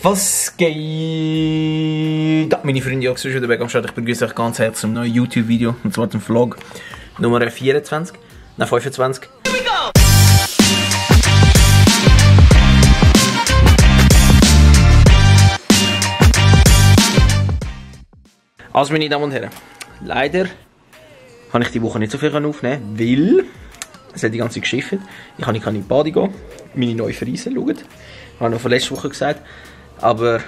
Was geht? Meine Freunde, ich bin wieder weg am Start. Ich begrüße euch ganz herzlich zum neuen YouTube-Video. Und zwar zum Vlog Nummer 24. Nein, 25. Here we go! Also meine Damen und Herren, leider kann ich die Woche nicht so viel aufnehmen, weil es hat die ganze Zeit geschifft. Ich kann nicht in die Bade gehen, meine neue Frise schauen. Das habe ich noch von letzter Woche gesagt. Aber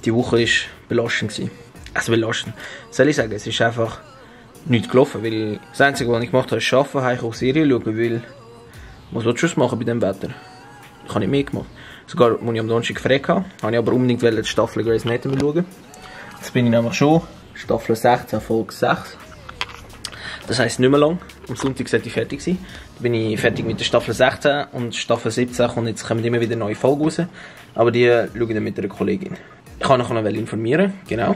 die Woche war belastend. Also belastend. Soll ich sagen, es ist einfach nichts gelaufen. Weil das Einzige, was ich gemacht habe, ist arbeiten, habe ich auch Serien schauen, weil was willst du schon machen bei diesem Wetter? Ich habe nicht mehr gemacht. Sogar, als ich am Donnerstag frei hatte, habe ich aber unbedingt die Staffel Grey's Anatomy schauen. Jetzt bin ich nämlich schon Staffel 16, Folge 6. Das heisst nicht mehr lang. Am Sonntag sollte ich fertig sein. Dann bin ich fertig mit der Staffel 16 und Staffel 17 und jetzt kommen immer wieder neue Folgen raus. Aber die schaue ich dann mit einer Kollegin. Ich kann euch noch informieren, genau.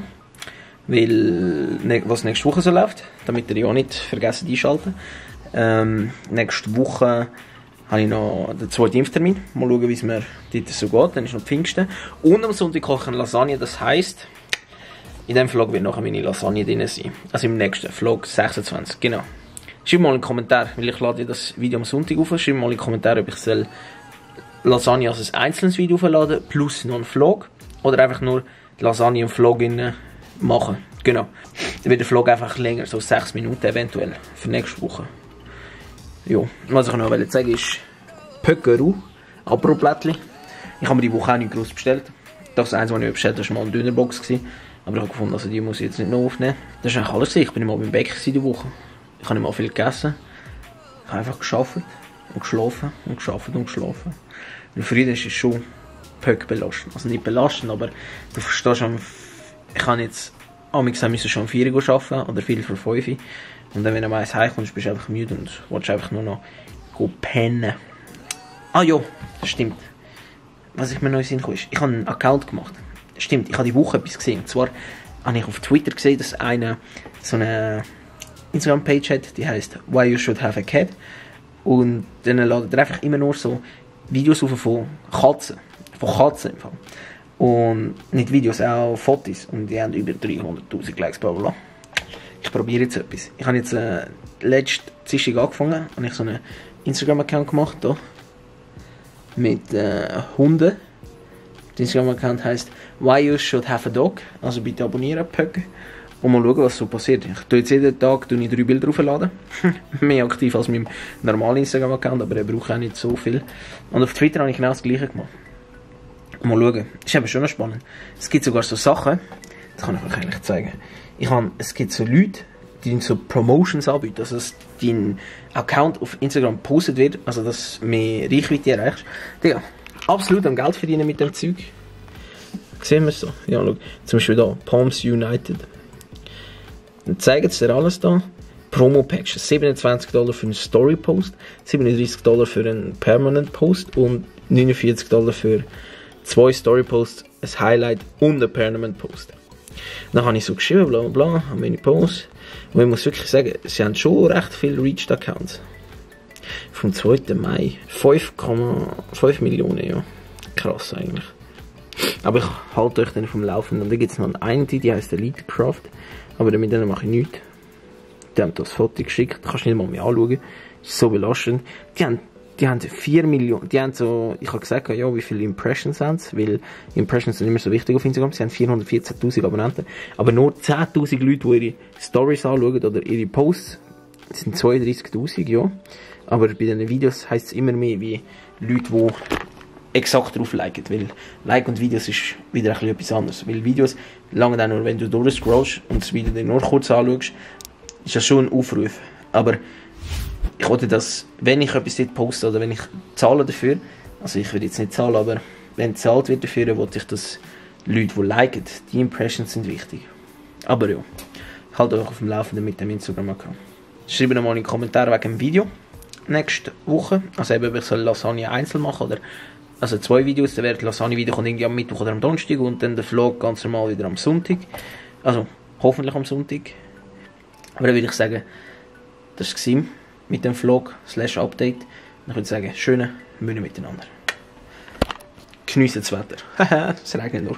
Weil, was nächste Woche so läuft, damit ihr ja auch nicht vergessen einschalten. Nächste Woche habe ich noch den zweiten Impftermin. Mal schauen, wie es mir dort so geht. Dann ist noch Pfingsten. Und am Sonntag koche ich Lasagne, das heisst, in diesem Vlog wird nachher meine Lasagne drin sein. Also im nächsten Vlog 26, genau. Schreibt mal einen Kommentar, weil ich lade das Video am Sonntag auf. Schreibt mal in den Kommentar, ob ich soll Lasagne als ein einzelnes Video aufladen, plus noch einen Vlog. Oder einfach nur die Lasagne im Vlog machen. Genau. Dann wird der Vlog einfach länger, so 6 Minuten eventuell, für nächste Woche. Jo. Was ich noch sagen ist Pöckeru, Apro-Plättchen. Ich habe mir die Woche auch nicht groß bestellt. Das Einzige, was ich bestellt habe, war mal eine Dönerbox. Aber ich habe gefunden, also die muss ich jetzt nicht noch aufnehmen. Das ist eigentlich alles. Ich bin nicht mal beim Bäcker diese Woche. Ich habe nicht mal viel gegessen. Ich habe einfach geschafft und geschlafen und geschafft und geschlafen. Und früher ist es schon Pöck belastend. Also nicht belastend, aber du verstehst, ich kann jetzt müssen schon um 4 Uhr arbeiten oder viel vor 5 Uhr. Und dann, wenn du meist heimkommst, bist du einfach müde und willst einfach nur noch pennen. Ah ja, das stimmt. Was ich mir noch in den Sinn komme, ist, ich habe einen Account gemacht. Stimmt, ich habe die Woche etwas gesehen. Und zwar habe ich auf Twitter gesehen, dass einer so eine Instagram-Page hat, die heisst Why You Should Have a Cat. Und dann ladet er einfach immer nur so Videos auf von Katzen. Von Katzen im Fall. Und nicht Videos, auch Fotos. Und die haben über 300'000 Likes, bla bla. Ich probiere jetzt etwas. Ich habe jetzt letzte Dienstag angefangen, habe ich so einen Instagram-Account gemacht, hier, mit Hunden. Der Instagram-Account heisst Why You Should Have a Dog. Also bitte abonnieren, Pöcke. Und mal schauen, was so passiert. Ich tue jetzt jeden Tag 3 Bilder aufladen. Mehr aktiv als mein normaler Instagram-Account, aber er braucht auch nicht so viel. Und auf Twitter habe ich genau das gleiche gemacht. Mal schauen. Das ist eben schon noch spannend. Es gibt sogar so Sachen, das kann ich euch eigentlich zeigen. Es gibt so Leute, die so Promotions anbieten, also dass dein Account auf Instagram gepostet wird, also dass du mehr Reichweite erreichst. Digga, absolut am Geld verdienen mit dem Zeug. Sehen wir es so? Ja, schau. Zum Beispiel hier, Palms United. Dann zeigen sie dir alles da. Promo-Packs, $27 für einen Story-Post, $37 für einen Permanent-Post und $49 für 2 Story-Posts, ein Highlight und ein Permanent-Post. Dann habe ich so geschrieben, bla bla bla, habe meine Posts. Und ich muss wirklich sagen, sie haben schon recht viele Reached Accounts. Vom 2. Mai 5,5 Millionen, ja. Krass eigentlich. Aber ich halte euch dann vom Laufenden. Und dann gibt es noch eine, die heisst Elite Craft. Aber mit denen mache ich nichts. Die haben das Foto geschickt, kannst du nicht mal mehr anschauen. Das ist so belastend. Die haben 4 Millionen, die haben so, ich habe gesagt, ja, wie viele Impressions haben sie, weil Impressions sind immer so wichtig auf Instagram, sie haben 414'000 Abonnenten, aber nur 10'000 Leute, die ihre Stories anschauen oder ihre Posts, das sind 32'000, ja, aber bei diesen Videos heisst es immer mehr wie Leute, die exakt drauf liken, weil Like und Videos ist wieder ein bisschen etwas anderes, weil Videos lange auch nur, wenn du durchscrollst und das Video dann nur kurz anschaust, ist das schon ein Aufruf, aber ich wollte das, wenn ich etwas dort poste oder wenn ich zahle dafür, also ich würde jetzt nicht zahlen, aber wenn gezahlt wird dafür, wollte ich, dass Leute, die liken, die Impressions sind wichtig. Aber ja, ich halte euch auf dem Laufenden mit dem Instagram-Account. Schreibt noch mal in die Kommentare wegen dem Video nächste Woche, also eben, ob ich soll Lasagne einzeln machen oder, also 2 Videos, dann wäre das Lasagne-Video kommt irgendwie am Mittwoch oder am Donnerstag und dann der Vlog ganz normal wieder am Sonntag, also hoffentlich am Sonntag. Aber dann würde ich sagen, das war es mit dem Vlog / Update. Ich würde sagen, schöne Mühe miteinander. geniessen das Wetter. Es regnet nur.